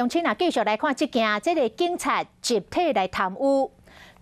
鄉親啊，繼續來看這件，這个警察集體來貪污，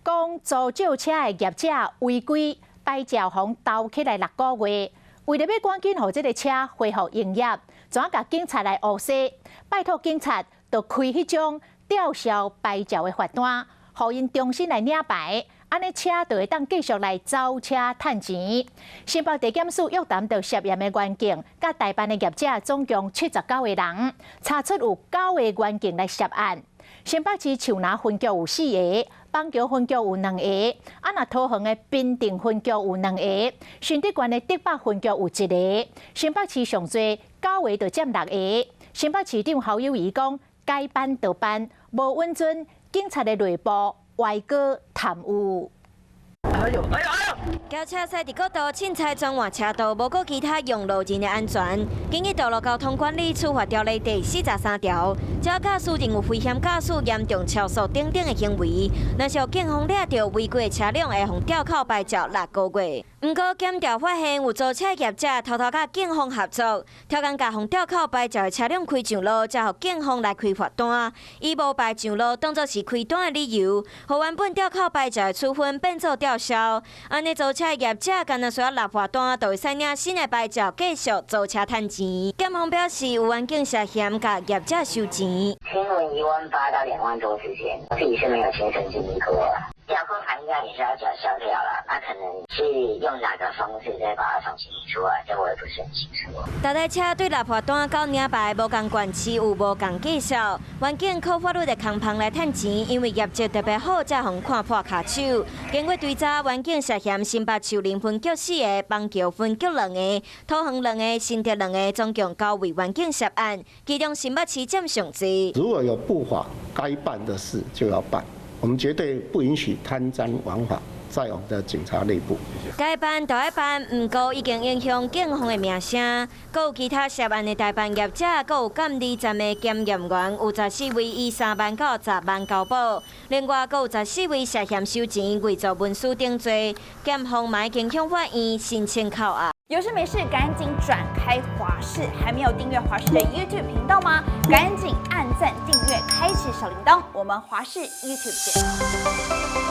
講租借車的業者違規牌照予敨起來6個月，為著欲趕緊予這个車恢復營業，怎共警察來烏紗，拜託警察就開彼張吊銷牌照的罰單，予𪜶重新來領牌，按呢車就會當繼續來走車趁錢。新北地檢署約談著涉嫌的員警，佮代辦的業者總共79個人，查出有九个員警來涉案。新北市樹林分局有四个，板橋分局有兩个，啊若桃園的平鎮分局有兩個，新竹縣的竹北分局有一个，新北市上濟九个就佔六个。新北市長侯友宜講，該辦就辦，無允准警察的內部歪閣貪污。哎呦哎呦哎呦！轎車駛佇國道，凊彩轉換車道，無顧其他用路人的安全。根據道路交通管理處罰條例第43條，只要駕駛人有危險駕駛、嚴重超速等等的行為，若是予警方掠著違規的車輛，會予吊扣牌照六個月。毋過檢調發現有租車業者偷偷佮警方合作，刁工共予吊扣牌照的車輛開上路，才予警方來開罰單，以無牌上路當作是開單的理由，予原本吊扣牌照的處分變做吊銷。按呢租車業者干焦需要立罰單，就會使領新的牌照，繼續租車趁錢。檢方表示，有員警涉嫌共業者收錢。聽聞1萬8到2萬多之間，自己是沒有親身經歷過。吊扣牌應該也是要繳銷掉了，那可能是用哪個方式再把它重新出來，這我也不是很清楚。逐台車對立罰單到領牌無仝縣市有無仝價數，員警靠法律的空縫來趁錢，因為業績特別好，才予看破跤手。經過追查，員警涉嫌新北樹林分局四个、板橋分局兩个、桃園兩个、新竹兩个，總共九位員警涉案，其中新北市佔上濟。如果有不法，該辦的事就要辦。我們絕對不允許貪贓枉法在我們的警察內部。該辦就愛辦，毋過已經影響警方的名聲。閣有其他涉案的代辦業者，閣有監理站的檢驗員，有14位以3萬到10萬交保。另外，閣有14位涉嫌收錢、偽造文書等罪，檢方嘛已經向法院申請扣押。有事沒事趕緊轉開華視，還沒有訂閱華視的 YouTube 頻道嗎？趕緊按讚、訂閱、開啟小鈴鐺，我們華視 YouTube 見。